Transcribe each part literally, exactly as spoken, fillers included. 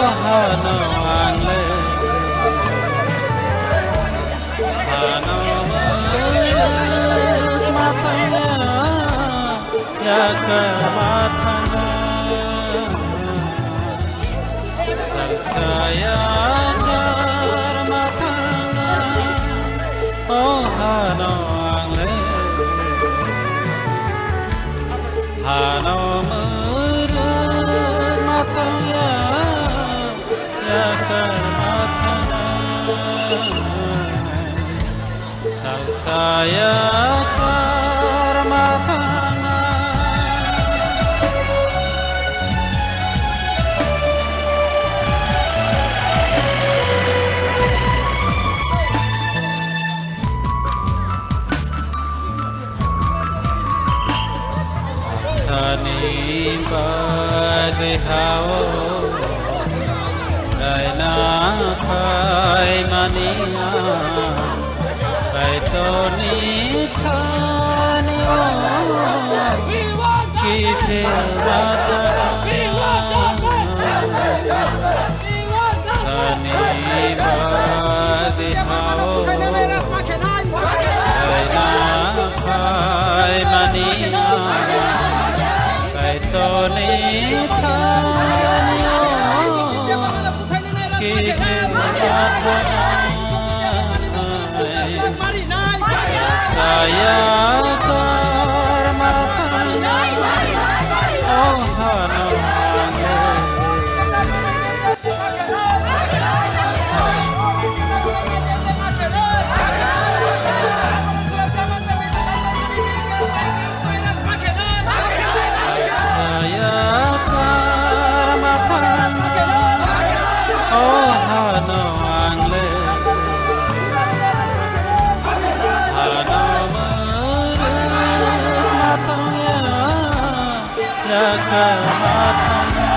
Hano ang le, hano mwrwk ma tangya, yakar ma thangna. Salsa yakar ma thangna, o hano ang le. Hano mwrwk ma tangya, yakar ma thangna. Salsa yakar ma thangna. Thani bagwi hao raina phaimani ang, Kaitorni thani o kifel bata. Ani bagwi hao raina phaimani ang, Kaitorni thani o kifel bata. Saya karma thani, oh hano. Saya karma thani, oh hano ang le. Hano mwrwk ma tangya, yakar ma thangna.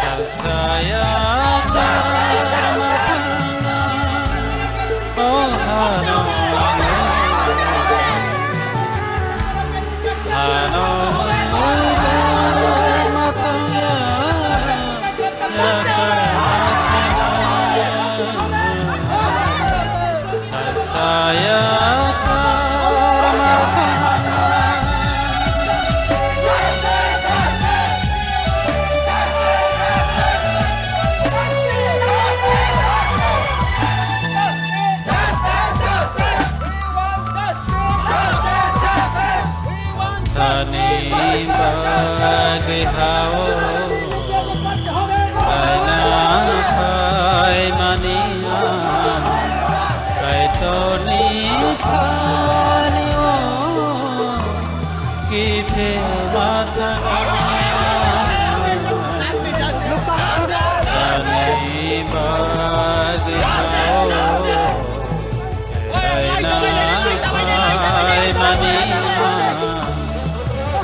Salsa yakar ma thangna, oh hano. Hano mwrwk ma tangya, yakar ma thangna. Salsa yakar ma thangna. Thani bagwi hao raina phaimani ang, Kaitorni thani o kifel bata. Thani bagwi hao raina phaimani ang,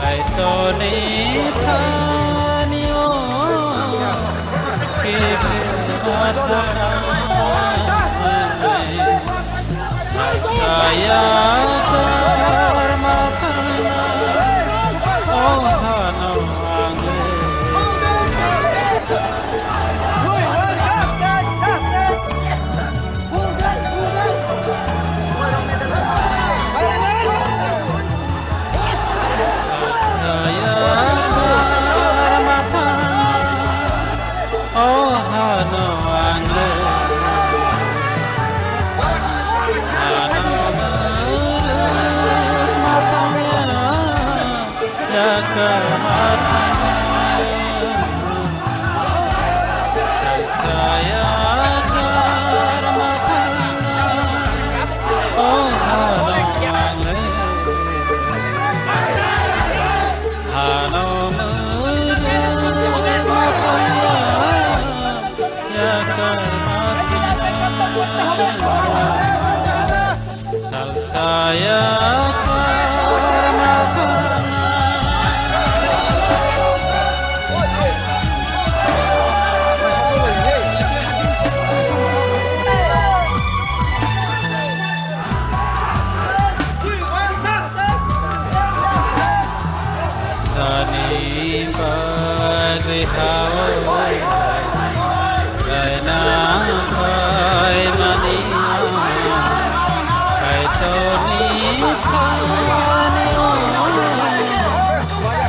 Kaitorni thani o kifel bata. Saya karma thangna, oh hano ang le. Salsa yakar ma thangna. Ni bagwi hao raina phaimani, Kaitorni thani o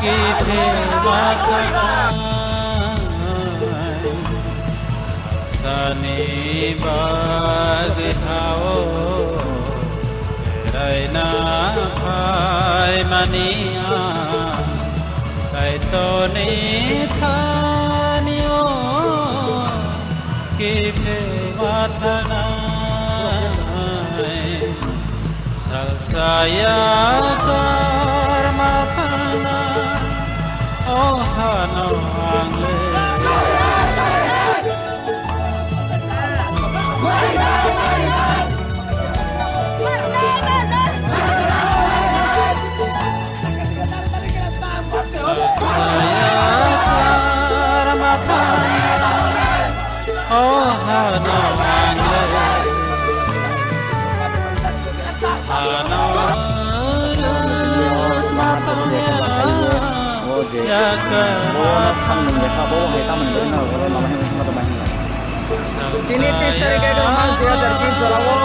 kiphe ma thanai. Sani bagwi hao raina phaimani ang, Kaitorni thani o kiphe ma thanai. Salsaya karma thana, o hano ang le. Salsaya karma thana, o hano ang le. Tini tris tarik egaroh mas dui hazar bish jorao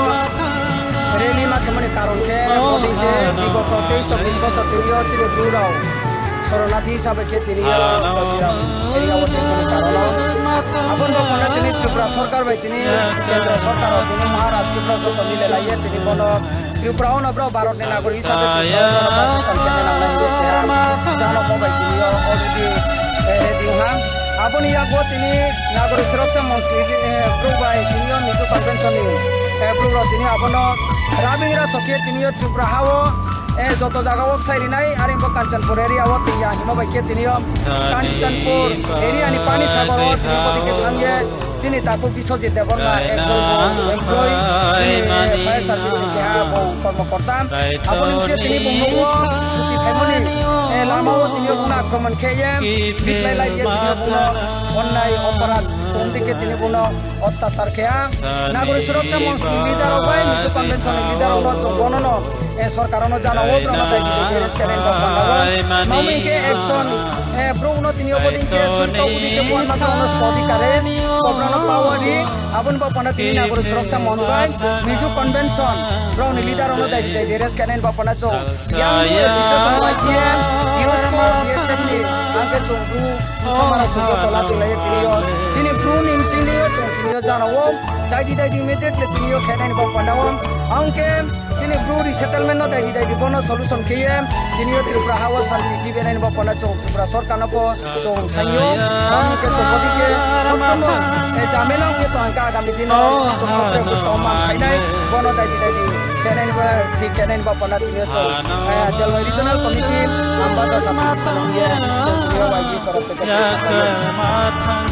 rally ma khaimani karon khe boding se bigoto teis chobbish bosor tini o chini bru rao soronarthi hisabe khe tini o Kasiram area o tongmani karon o. Aboni bo phano chini Tripura sorkar bai tini kendro sorkar o tini Maharaj khe borok joto mile laiye tini bono Tripura o no borok Bharat ni nagorik hisabe Tripura o no Basistan khe nang nai hinwi keha jano mo bai tini o already, eh, ready wngha. Aboni yago tini Nagorik Suraksha Monch ni, eh, borok bai tini o Mizo Convention ni, eh, borok rok tini abono rabing ra sokhe tini o Tripura ha o, eh, joto jaga o sai rinai, are bo Kanchanpur area o twi ya himo bai khe tini o Kanchanpur area ni Pani Sagar o tini o bodike thangye chini takhuk Biswajit Debbarma ekjon bo employee chini fire service ni keha bo kormokorta. Aboni bisi tini bo nogo suti phaimani, eh, lama o tini o bono akromon khe ye bislai lai ye tini o bono onnai oporad tong dike tini bono ottachar khe. Nagorik Suraksha Monch ni leader rok bai Mizo Convention ni leader rok no chwng bono no, eh, sorkar no jana o borok no dai di dai di rest khe nai ba panda o. Mamo hinkhe action, eh, borok no tini o boding khe sui tok boding khe buan ma bono spot di kare, spot no power di. Aboni ba panda tini Nagorik Suraksha Monch bai Mizo Convention borok ni leader rok no dai di dai di rest khe nai ba panda chwng. Yang association bai khe, U S P, B S F ni, ang khe chwng bru, thoma rok chwng joto lachi lai tini o. Chini bru ni bisi ni o chwng tini o jana o, dai di dai di immediately tini o khe nai ni ba panda o. Ang khe chini bru resettlement no dai di dai di bono solution khe ye, tini o Tripura ha o shanti dibe nai ni ba panda chwng Tripura sorkar no bo chwng saio, bang khe chwng bodi khe sob somoi, eh, jamela wngwi tong kha agami dino, chwng kotre bwskang man khainai, bono dai di dai di khe nai ni ba thik khe nai ni ba panda tini o chwng, eh, Delwai Regional Committee, Ambasa Sub Division wngye chwng tini o Y B torof theke chwng saplaio.